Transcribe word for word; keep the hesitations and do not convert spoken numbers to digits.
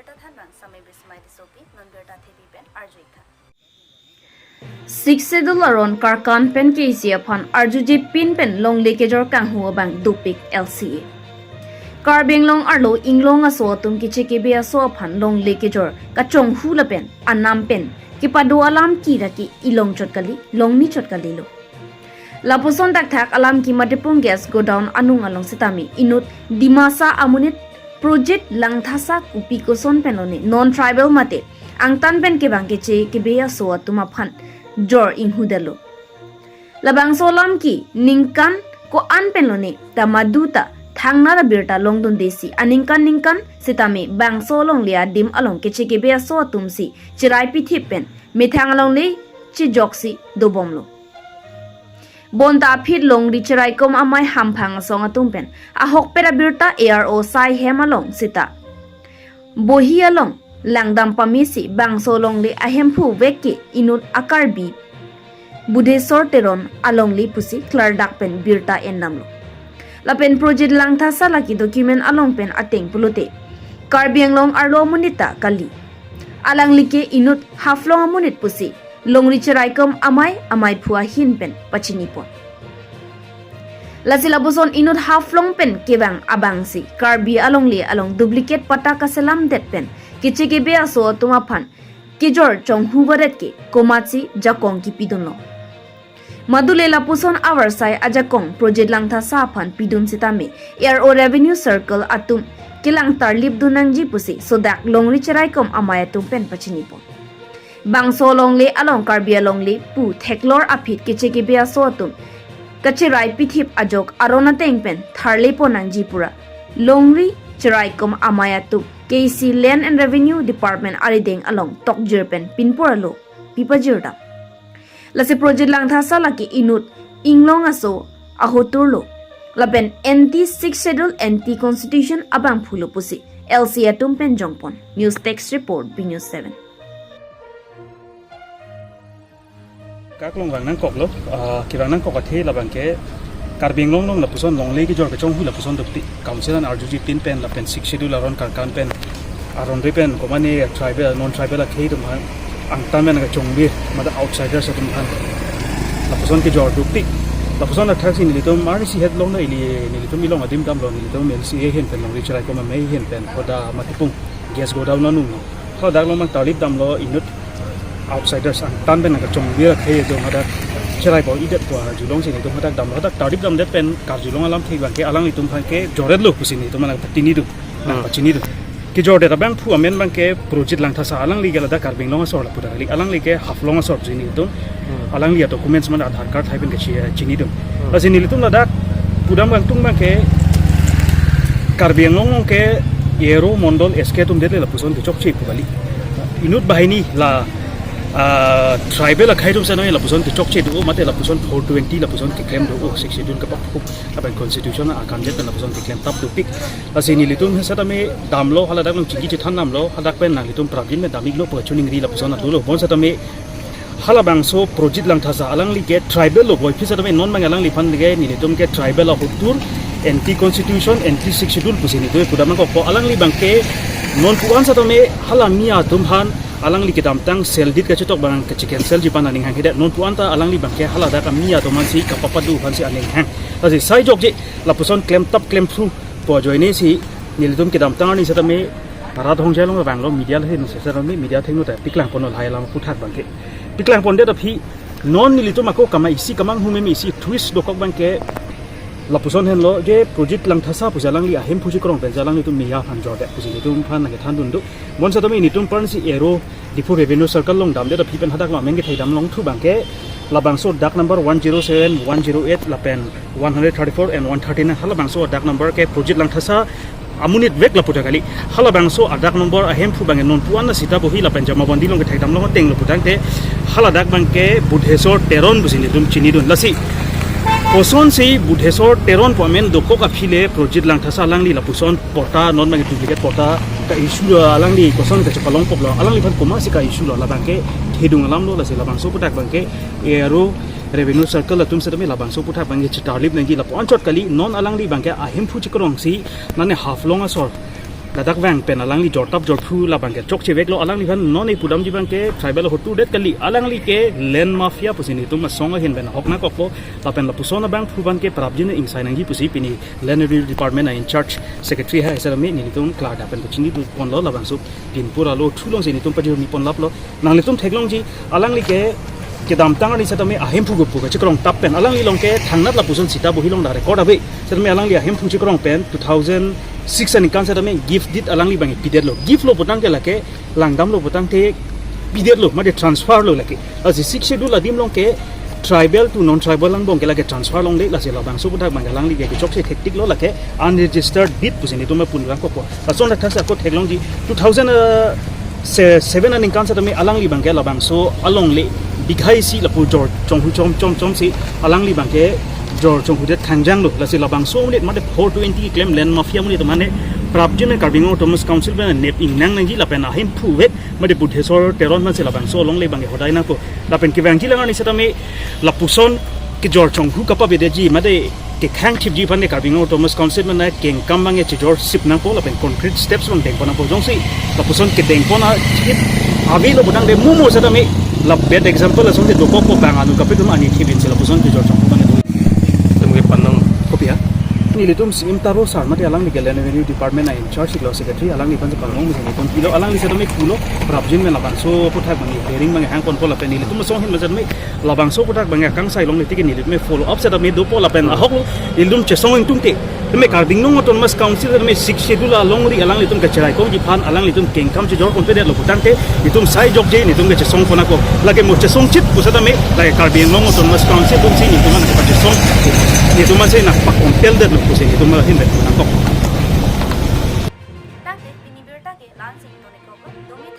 Birta thanbang Samai Bismai Tissopi, non birta thepi pen arju-ik tha. Sixth Schedule aron Karkan pen K A A C aphan arjuje pin pen longle kejor kanghu abang dopik L C A. Karbi Anglong arlo inglong aso atum keche kebe aso aphan longle kejor kachonghu lapen anam pen kepado alam kira ke ilong chot kali, longni chot kalilo. Lapuson thakthak alam ke Matipung Gas Godown anung along sitame inut Dimasa amonit Project Langthasa kopi koson pen lone non-tribal mate angtan pen kevang keche kebe aso atum aphan jor inghudetlo. Labangso alam ke ningkan ko-an pen lone ta madu ta thangnatta birta longdundesi aningkan ningkan sitame bangso longle adim along keche kebe aso atum si cherai pithip pen methang alongle chejoksi dobomlo. Bonta aphi longri cheraikom amei hamphang asong atum pen ahokpet abirta A R O sai hem along sita bohi along langdam pamesi bangso longle ahemphu vek ke inut a-Karbi Budheswar Teron alongle pusi klardak pen birta endamlo. Lapen Project Langthasa lake document along pen ateng pulote Karbi Anglong arlo amonit ta kali. Alangli ke inut Haflong amonit pusi longri cheraikom amei ameiphu ahin pen pachinipon. Lasi lapuson inut Haflong pen kevang abangsi Karbi alongle along duplicate patta kaselamdet pen keche kebe aso atum aphan kejor chonghu varet ke komatsi jakong kipidunlo. Madule lapuson avarsai ajakong Project Langthasa aphan pidun sitame A R O Revenue Circle atum kelang tarlip dun nangji pusi sodak longri cheraikom amei atum pen pachinipon. Bangso longle along Karbi alongle pu theklor aphi keche kebe aso atum kacherai pithip ajok aron ateng pen tharlepon nangji pura longri cheraikom amei atum K A A C Land and Revenue Department arideng along tokjir pen pinpur alo pipajirdam. Lasi Project Langthasa lake inut inglong aso ahoturlo. Lapen anti Sixth Schedule, anti Constitution abangphulo pusi L C A atum pen jongpon. News Desk Report, B News seven. Kaklong vang nangkoklo, ah, kevang nangkok athe labang ke Karbi Anglong along lapuson longle kejor kachonghu lapuson dopik Council an arjuje pin pen lapen Sixth Schedule aron Karkan pen aron re pen komane tribal, non-tribal akhei atum aphan angtan pen kachongbir mate outsiders atum aphan lapuson kejor dopik. Lapuson athak si nelitum arnisi het long na ili nelitum ilong adim damlo, nelitum L C A ahin pen longri cheraikom amei ahin pen koda Matipung Gas Godown anung. Hadak along abang tarlip damlo inut outsiders angtan pen kachongbir akhei atum hadak cherai pon-idet pu arjulongsi nelitum hadak damlo, hadak tarlip damdet pen karjulong alam thek abang ke alanglitum aphan ke jordet lo pusi nelitum nangpachinidun, nangpachinidun. Kejordet abangphu amen abang ke Project Langthasa, alangli ke ladak Karbi Anglong asor lapu ta kali, alangli ke Haflong asor pusi nelitum. Alangli a-documents mane Aadhaar card hai pen kachinidun. Lasi nelitum ladak pudam kangtung abang ke Karbi Anglong along ke A R O mondol S K atum det le lapuson kechokche pu kali. Inut banghini la, ah, tribal akhei atum sitame lapuson kechokche do mate lapuson four twenty lapuson keklem do, Sixth Schedule kapaphup lapen Constitution akam det lapuson keklem tap dopik. Lasi nelitum setame damlo, haladak along chingki chethan damlo, hadak pen nanglitum prabin me damiklo pu kachiningri lapuson adulo. Bon setame halabangso Project Langthasa alangli ke tribal lo, boi phi setame non abang alangliphan ke nelitum ke tribal ahotur, anti Constitution, anti Sixth Schedule pusi nelitum pudam nangkokpo. Alangli abang ke non pu-an setame hala mi atum aphan alangli kedamtang seldit kachetok abang kache-cancelji aphan aning hanghedet, non pu-an ta alangli abang ke haladak ami atum aphansi kapapadu aphansi aning hang. Lasi sai jokje lapuson klem tap klem phru pu ajoinesi nelitum kedamtang arni setame rat hongjai along vanglo, media lahei nung setame media athengno ta paklang ponlo lahai alam aphuthak abang ke. Paklang pondet aphi non nelitum ako kama isi kamanghu meme isi twist dokok abang ke lapuson henlo je Project Langthasa pusi alangli ahemphu chekrong pen alanglitum miya aphan jordet pusi nelitum aphan nangkethan dun do. Bon setame nelitum arnisi A R O Diphu Revenue Circle along damdet aphi pen hadak along amen kethai dam longthu abang ke labangso dak number one zero seven, one zero eight lapen one hundred thirty-four and one thirty-nine, halabangso dak number ke Project Langthasa amonit vek lapu ta kali. Halabangso adak number ahemphu abang non pu-an ta Sita Bohi lapen Jamabandi along kethai dam long ateng lapu tangte haladak abang ke Budheswar Teron pusi nelitum chinidun. Lasi kosonsi Budheswar Teron pu amen dokok aphi le Project Langthasa alangli lapuson patta non abang duplicate patta ka-issue lo, alangli koson kachepalongpoklo, alangliphan komatsi ka-issue lo, labang ke thedung alam lo. Lasi labangso aphuthak abang ke A R O Revenue Circle atum setame labangso aphuthak abang ke chetarlip nangji, lapu anchot kali, non alangli abang ke ahemphu chekrongsi mane Haflong asor Ladak vang pen alangli jortap jorthu labang ke chokche veklo, alangliphan non e pudamji abang ke tribal ahut turdet kali, alangli ke land mafia pusi nelitum asong ahin pen ahok nangkokpo. Lapen lapuson abangphu abang ke prapjin ingsai nangji pusi pini Land Revenue Department a in charge secretary ha setame nelitum klardak pen pachini tu ponlo, labangso pinpur alo thulongsi nelitum pajirmi ponlaplo. Nanglitum theklongji, alangli ke kedamtang arni setame ahemphu kepu kechekrong tap pen alangli along ke thangnat lapuson sita bohi along ta record ave. Setame alangli ahemphu chekrong pen two thousand six aningkan setame gift deed alangli abang pidetlo. Gift lo putangte lake, langdamlo putangte pidetlo, mate transfer lo lake. Lasi Sixth Schedule adim along ke tribal to non tribal angbong ke lake transfer longle, lasi labangso aputhak abang alangli ke kechokche thektiklo, lake unregistered deed pusi nelitum apun abang kokpo. Lason athak si ako theklongji, two thousand, uh, se-, seven aningkan setame alangli abang ke labangso alongle bigha isi lapu jor chonghu chom chom chomsi alangli abang ke jor chonghudet thangjanglo. Lasi labangso amonit mate four twenty keklem land mafia amonit mane prapjin pen Karbi Anglong Autonomous Council pen nep ingnang nangji lapen ahemphu vek mate Budheswar Teron mansi labangso alongle abang ke hodai nangpo. Lapen kevangji alang arni setame lapuson kejor chonghu kapavedetji mate kekhang thipji aphan ke Karbi Anglong Autonomous Council pen kengkam abang ke chejor sip nangpo lapen concrete steps abang dengpon nangpo. Jongsi lapuson kedengpon a-, thip avelo putangte mumu setame la bad example asonte dokokpo, bang anu kapetum ani thipinsi lapuson kejor chonghu abang ke do. Tum ke panong. Kopi ha? Nelitum C M Taro sir mate alangli ke Land Revenue Department a in charge lo, secretary, alangliphan si panong musi nelitum pilo, alangli setame pulo prapjin pen labangso aputhak abang hearing abang hangponpo lapen nelitum asong ahin setame labangso aputhak abang akangsai longle tike nelitum follow up setame dopo lapen ahoklo ilitum chesong ingtungte. Tame Karbi Anglong Autonomous Council tame Sixth Schedule alongri alanglitum kacherai kongji aphan alanglitum kengkam chejor ponpedetlo putangte itum sai jokje nelitum kachesong pon ako. Lake mo chesong chit pu setame lake Karbi Anglong Autonomous Council atumsi nelitum aphan kachesong, nelitum aphansi nangpakompel detlo pusi nelitum ahin pen nangkok. Tangte pini birta ke la-ansi tonekoklo, domi